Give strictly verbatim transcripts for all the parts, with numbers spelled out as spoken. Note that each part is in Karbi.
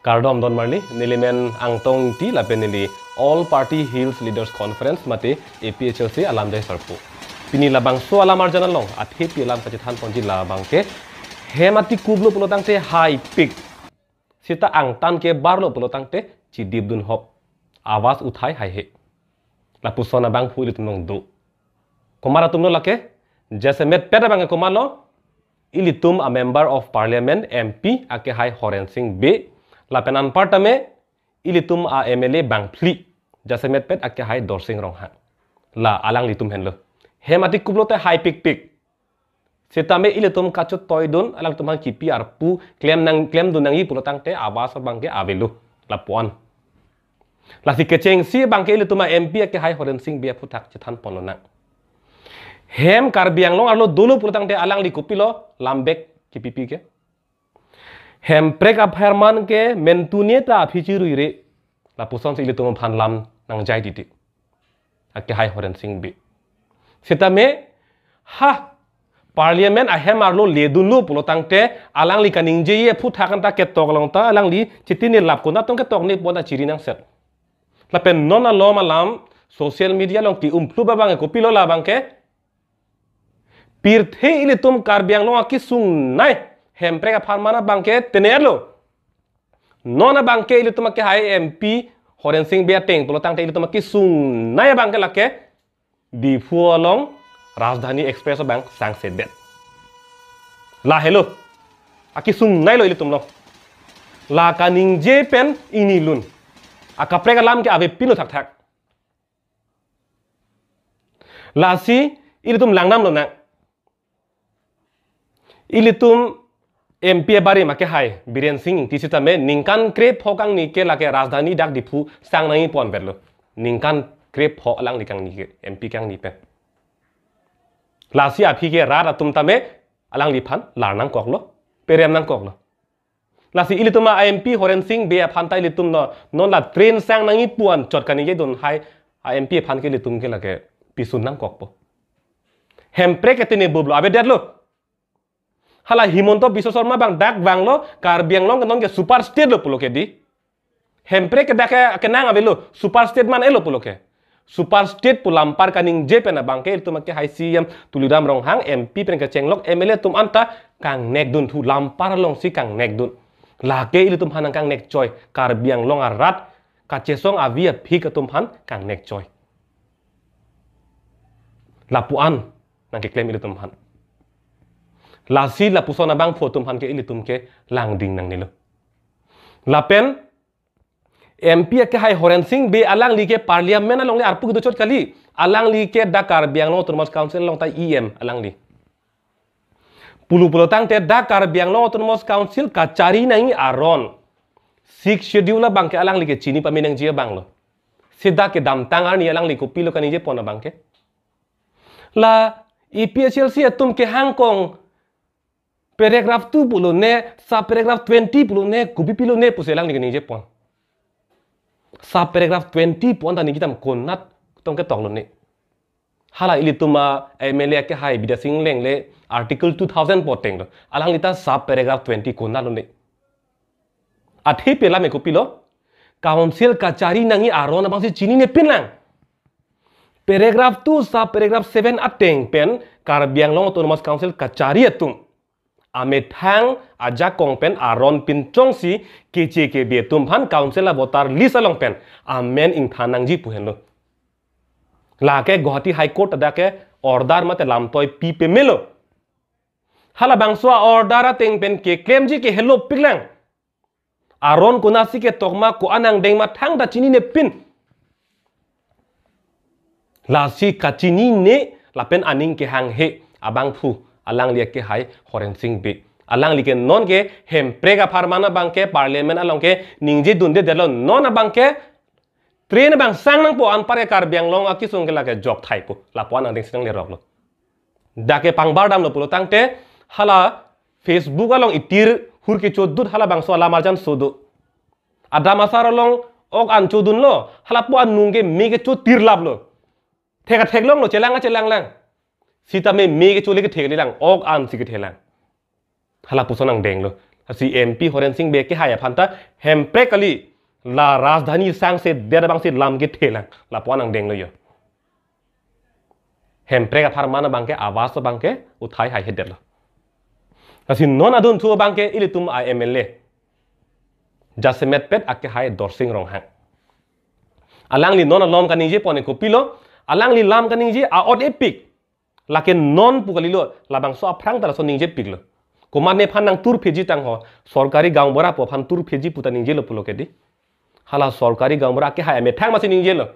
Kardom don marli, neli men Angtong Ingti lapen neli All Party Hills Leaders Conference mate A P H L C alamjai sarpo. Pini labangso alam arjan along, athe pi alam kachethan ponji labang ke, hem ati kuplo pulo tangte haipik. Seta angtan ke barlo pulo tangte chidip dun hop. Awas uthai haihe. Lapuson abangphu ilitum along do. Komat atumlo lake, jasemet pet abang ke komatlo, ilitum a Member of Parliament, M P, akehai Horen Sing Bey, lapen anparta me, ilitum a M L A bangphli, jasemet pet akehai Dorsing Ronghang. La alanglitum henlo. Hem ati kuplo te haipikpik. Seta me ilitum kachot toidun, alangtum aphan kipi arpu, klem nang, klemdun nangji pulo tangte, awas abang ke avelo, lapuan. Lasi kechengsi abang ke ilitum a M P akehai Horen Sing Bey aphuthak chethan ponlonang. Hem Karbi Anglong arlo dolo pulo tangte alangli kopilo, lambek kipipi ke. Hemprek apharman ke mentu ne ta aphi chiruire. Lapusonsi ilitum aphan lam nangjai didi. Akehai Horen Sing Bey. Seta me, ha, Parliament ahem arlo ledunlo pulo tangte, alangli kaningje aphuthak anta ketok along ta, alangli chitini lap konat tong ketok ne pon ta chiri nangset. Lapen non alom alam, social media along ke-umphlu abang ke kopilo labang ke, pirthe ilitum Karbi Anglong akesung nai, Hemprek apharman abang ke tene-etlo. Non abang ke ilitum akehai M P Horen Sing Bey ateng pulo tangte ilitum akesung nai abang ke lake Diphu along Rajdhani Express abang sangsedet. Lahelo. Akesung nailo ilitum along. La kaningje pen inilun. Akaprek alam ke avepinlo thakthak. Lasi ilitum langdamlonang. Ilitum M P abarim akehai Biren Sing Ingti seta me ningkan krepho kangni ke lake Rajdhani dak Diphu sang nangji ponverlo. Ningkan krepho alangli kangni ke, M P kangni pen. Lasi aphi ke rat atum ta me alangliphan lar nangkoklo, perem nangkoklo. Lasi ilitum a M P Horen Sing Bey aphan ta ilitum no, non la train sang nangji pu anchot kaningjedun hai a M P aphan ke ilitum ke lake pisun nangkokpo. Hemprek ke tene bublo, avedetlo. Hala Himanta Biswa Sarma abang dak vanglo, Karbi Anglong ke non ke super state lo pulo ke di. Hemprek ke dak ke kenang avelo, super state man-etlo pulo ke. Super state pu lampar kaningje pen abang ke ilitum akehai C E M Tuliram Ronghang, M P pen kechenglok, M L A atum anta kangnekdunthu, lampar alongsi kangnekdun. Lake ilitum aphan nangkangnek choi, Karbi Anglong arat kachesong avi aphik atum aphan kangnek choi. Lapuan nangkeklem ilitum aphan. Lasi lapuson abangphu atum aphan ke ilitum ke langding nangnelo. Lapen M P akehai Horen Sing Bey alangli ke Parliament alongle arpu kedo chot kali. Alangli ke dak Karbi Anglong Autonomous Council along ta E M alangli. Pulo pulo tangte dak Karbi Anglong Autonomous Council kachari nangji aron, Sixth Schedule abang ke alangli ke chini pame nangji abanglo. Seta kedamtang arni alangli kopilo kaningje pon abang ke. La A P H L C atum kehang kong paragraph two pulo ne, sub paragraph twenty pulo ne, kopi pilo ne pusi alangli kaningje pon. Sub paragraph twenty pu anta ningje tam konat tong ketoklo ne. Hala ilitum a M L A akehai Bidya Sing Engleng le Article two thousand pu atenglo. Alangli ta sub paragraph twenty konatlo ne. Athe pi alam ke kopilo? Council kachari nangji aron abangsi chininepinlang. Paragraph two sub paragraph seven ateng pen Karbi Anglong Autonomous Council kachari atum amethang ajakong pen aron pinchongsi keche kebe atum aphan council a voter list along pen amen ingthan nangji pu henlo. Lake Guwahati High Court ta dak ke order mate lamtoi pi pemelo. Halabangso a order ateng pen keklemji ke helopiklang. Aron konatsi ketok ma, ko-an angdeng ma thangta chininepin. Lasi kachinine lapen aning kehanghe abangphu alangli akehai Horen Sing Bey. Alangli ke non ke Hemprek apharman abang ke Parliament along ke ningjedundedetlo, non abang ke train abang sang nangpo, anpar ke Karbi Anglong akesung ke lake jok thaipo. Lapuan angdengsi nangleroklo. Dak ke pangbar damlo pulo tangte hala Facebook along itir hur kechodut halabangso alam arjan so do. Adam asar along ok an chodunlo, halapu anung ke me kechotir laplo. Thek atheklonglo, chelang a chelanglang. Sitame me kechole ketheklelang, ok ansi kethelang. Halapuson angdenglo. Si M P Horen Sing Bey kehai aphan ta Hemprek kali, la Rajdhani sangse der abangsi lam kethe lang, lapu-an angdenglo yo. Hemprek apharman abangke, Awas abangke uthai haihedetlo. Lasi non adunthu abangke ilitum a M L A jasemet pet akehai Dorsing Ronghang. Alangli non alam kaningje pon ke kopilo, alangli lam kaningje a-ot epik. Lake non pu kalilo, labangso aphrang ta laso ningjepiklo. Komatne aphan nang turpheji tangho, sorkari gaonbura pu aphan turpheji pu ta ningjelo pulo ke di. Hala sorkari gaonbura akehai amethang masi ningjelo.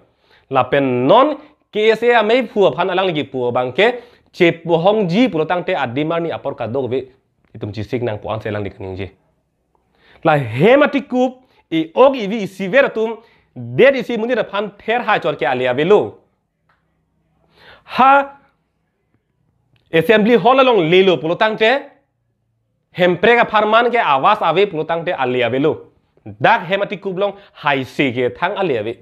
Lapen non K S A amei pu aphan alangli kipu abangke chepohongji pulo tangte adim arni apor kadokave itum chisik nangpo ansi alangli kaningje. La hem atikup, e-ok evi isiver atum, det isi monit aphan ther haichot ke ale avelo. Ha Assembly Hall along lelo pulo tangte, Hemprek apharman ke Awas ave pulo tangte ale avelo. Dak hem atikup along haise ke thang ale ave.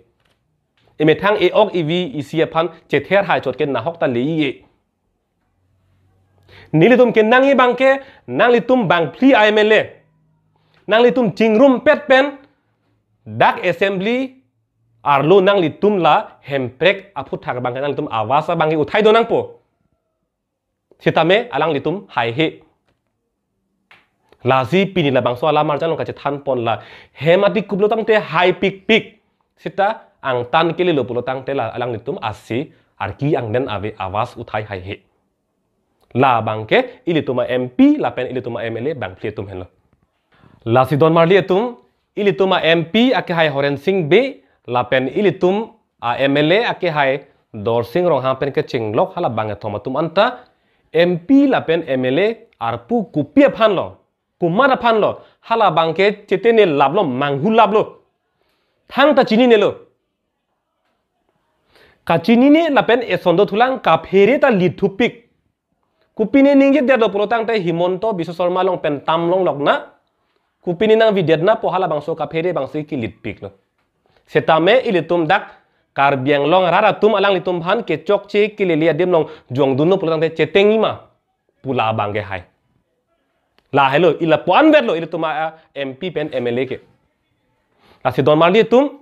Emethang e-ok evi isi aphan chether haichot ke nahok ta le-e. Nelitum kenangji abangke, nanglitum bangphli a M L A, nanglitum chingrum pet pen, dak Assembly arlo nanglitum la Hemprek aphuthak abangke nanglitum Awas abangke uthai do nangpo. Sitame alanglitum haihe. Lasi pini labangso alam arjan along kachethan pon la hem atikup lo tangte haipikpik. Sita angtan kelelo pulo tangte la alanglitum asi arki angden ave, Awas uthai haihe. La abangke ilitum a M P lapen ilitum a M L A bangphli atum henlo. Lasi donmarli atum, ilitum a M P akehai Horen Sing Bey lapen ilitum a M L A akehai Dorsing Ronghang pen kechinglok hala bangkethom atum anta M P lapen M L A arpu kopi aphanlo, komat aphanlo, hala abangke chetene laplo, manghu laplo. Thangta chininelo. Kachinine lapen eson dothulang, kaphere ta lithupik. Kopine ningjedetlo pulo tangte Himanta Biswa Sarma along pen tam longlok na. Kopine nangvidetna pu hala bangso kaphere abangsi kelitpiklo. Sitame ilitum dak Karbi Anglong arat atum alanglitum aphan kechokche kelele adim along jongdunlo pulo tangte chetengji ma pu la abangke hai. Lahelo, ila puan vetlo ilitum a M P pen M L A ke. Lasi donmarli atum,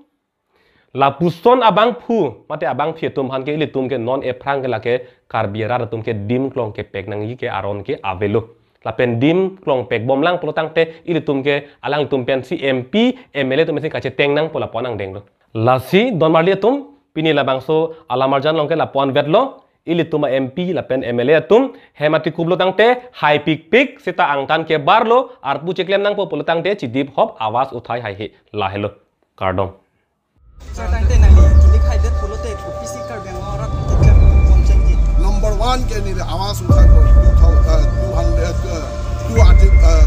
lapuson abangphu mate abangphi atum aphan ke ilitum ke non ephrang ke lake Karbi arat atum ke dim klong kepek nangji ke aron ke avelo. Lapen dim klong pekbomlang pulo tangte ilitum ke alanglitum pensi M P, M L A atum pensi kacheteng nangpo lapu-an angdenglo. Lasi donmarli atum, pini labangso alam arjan along ke lapu-an vetlo, ilitum a M P lapen M L A atum hem atikup lo tangte haipikpik, sita angtan kebarlo, arpu cheklem nangpo pulo tangte chidip hop, Awas uthai haihe. Lahelo. Kardom. Sir, tangte nangli kilikhai det pulote O B C Karbi Anglong arat keklem pon chengji. Number one ke neli Awas uthai po, two thousand, uh, two hundred, uh, two article, uh,